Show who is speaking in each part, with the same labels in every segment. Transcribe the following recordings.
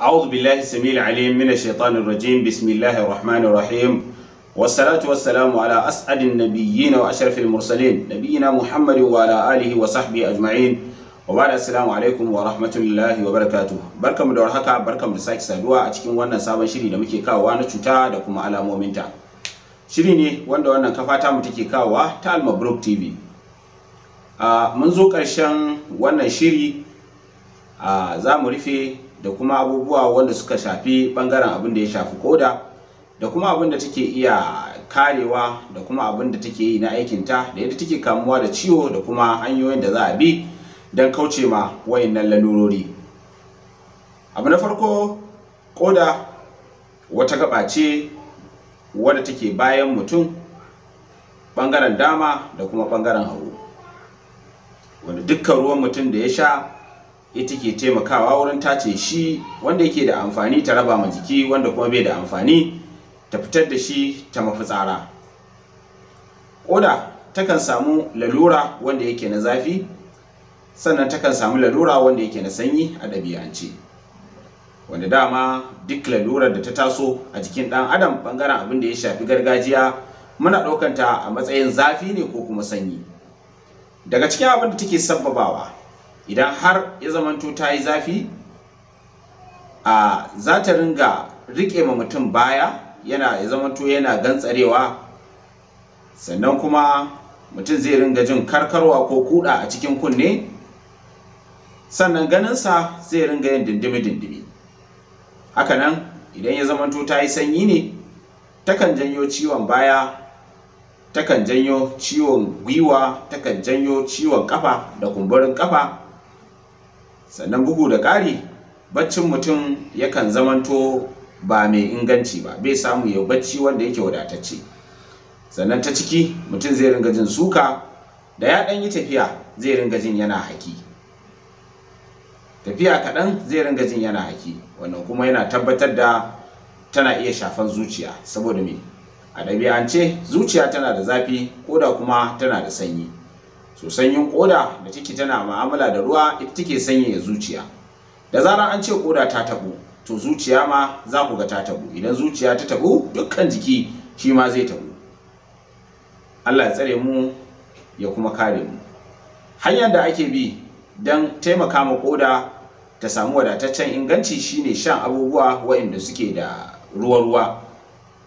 Speaker 1: أعوذ بالله السميع العليم من الشيطان الرجيم. بسم الله الرحمن الرحيم، والصلاة والسلام على أسعد النبيين وأشرف المرسلين، نبينا محمد وعلى آله وصحبه أجمعين، وبعد، السلام عليكم ورحمة الله وبركاته. Barkamu da warhaka, barkamu da sake saduwa a cikin wannan sabon shiri da muke kawowa na cuta da kuma alamominta. Shiri ne wanda wannan kafa ta mu take kawowa ta Almabruk TV. Mun zo ƙarshen wannan shiri, za mu rufe da kuma abubuwa wanda suka shafi ɓangaren abin da ya shafi koda, da kuma abin da take iya karewa, da kuma abin da take yi na aikinta, da yadda take kamuwa da ciwo, da kuma hanyoyin da za a bi don kauce ma wayannan lalurori. Abu na farko, koda wata gaba ce wadda take bayan mutum, ɓangaren dama da kuma ɓangaren hagu, wanda dukkan ruwan mutum da ya sha ita ke taimakawa wurin tace shi, wanda yake da amfani ta raba ma jiki, wanda kuma bai da amfani ta fitar da shi ta mafitsara. Koda takan samu lalura wanda yake na zafi, sannan takan samu lalura wanda yake na sanyi a ɗabi'ance, wanda dama duk lalurar da ta taso a jikin ɗan adam, ɓangaren abin da ya shafi gargajiya, muna ɗaukanta a matsayin zafi ne ko kuma sanyi. Daga cikin abin da take sabbabawa, idan har ya zamanto ta yi zafi, a za ta ringa riƙe ma mutum baya, yana ya zamanto yana gantsarewa, sannan kuma mutum zai ringa jin karkarwa ko kuɗa a cikin kunne, sannan ganinsa zai ringa yin dindimi-dindimi. Hakanan idan ya zamanto ta yi sanyi ne, takan janyo ciwon baya, takan janyo ciwon gwiwa, takan janyo ciwon kafa da kumburin kafa. Sannan bugu da ƙari, baccin mutum yakan zamanto ba mai inganci ba, bai samu ya bacci wanda yake wadatacce. Sannan ta ciki mutum zai ringa jin suka, da ya ɗan yi tafiya zai ringa jin yana haki, tafiya kaɗan zai ringa jin yana haki. Wannan kuma yana tabbatar da tana iya shafan zuciya, saboda me? A ɗabi'ance zuciya tana da zafi, koda kuma tana da sanyi. So sanyin koda da take tana mu'amala da ruwa, ita take sanyaya zuciya. Da zarar an ce koda ta taɓu, to zuciya ma za ku ga ta taɓu. Idan zuciya ta taɓu, dukkan jiki shi ma zai taɓu. Allah ya tsare mu ya kuma kare mu. Hanyar da ake bi don taimaka ma koda ta samu wadataccen inganci shine shan abubuwa waɗanda suke da ruwa-ruwa,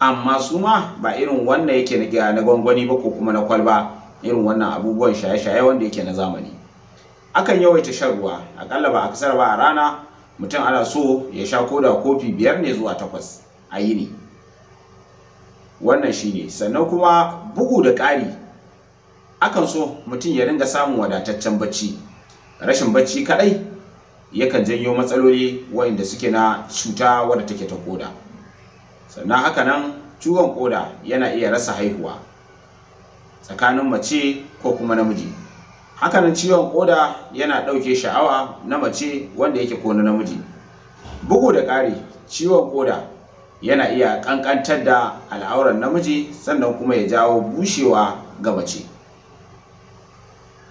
Speaker 1: amma su ma ba irin wannan yake na gwangwani ba ko kuma na kwalba, irin wannan abubuwan shaye-shaye wanda yake na zamani. Akan yawaita shan ruwa, akalla ba a kasar ba a rana mutum ana so ya sha koda kofi 5 ne zuwa 8 a yini. Wannan shine. Sannan kuma bugu da ƙari, akan so mutum ya ringa samun wadataccen bacci. Rashin bacci kadai yakan janyo matsaloli waɗanda suke na cuta wadda take ta koda. Sannan haka nan ciwon koda yana iya rasa haihuwa tsakanin mace ko kuma namiji. Hakanan ciwon koda yana ɗauke sha'awa na mace wanda yake ko na namiji. Bugu da ƙari, ciwon koda yana iya ƙanƙantar da al'auran namiji, sannan kuma ya jawo bushewa ga mace.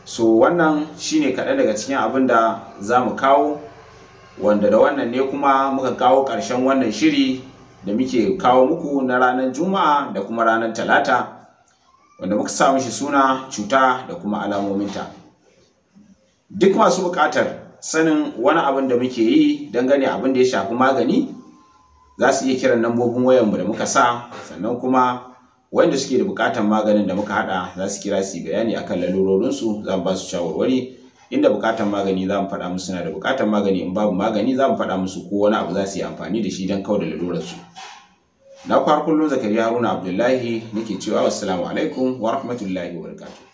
Speaker 1: So wannan shine kaɗan daga cikin abin da za mu kawo, wanda da wannan ne kuma muka kawo ƙarshen wannan shiri da muke kawo muku na ranar Juma'a da kuma ranar Talata, wanda muka sa mishi suna cuta da kuma alamominta. Duk masu buƙatar sanin wani abin da muke yi dangane abin da ya shafi magani, za su iya kiran lambobin wayanmu da muka sa. Sannan kuma wanda suke da buƙatar maganin da muka haɗa za su kira su bayani akan lalurorinsu, za mu ba su shawarwari. Inda buƙatar magani za mu faɗa musu suna da buƙatar magani, in babu magani za mu faɗa musu ko wani abu za su yi amfani da shi don kawar da lalurarsu. Na kwar kullum Zakariya Haruna Abdullahi nake cewa wassalamu alaikum wa rahmatullahi wa barakatuh.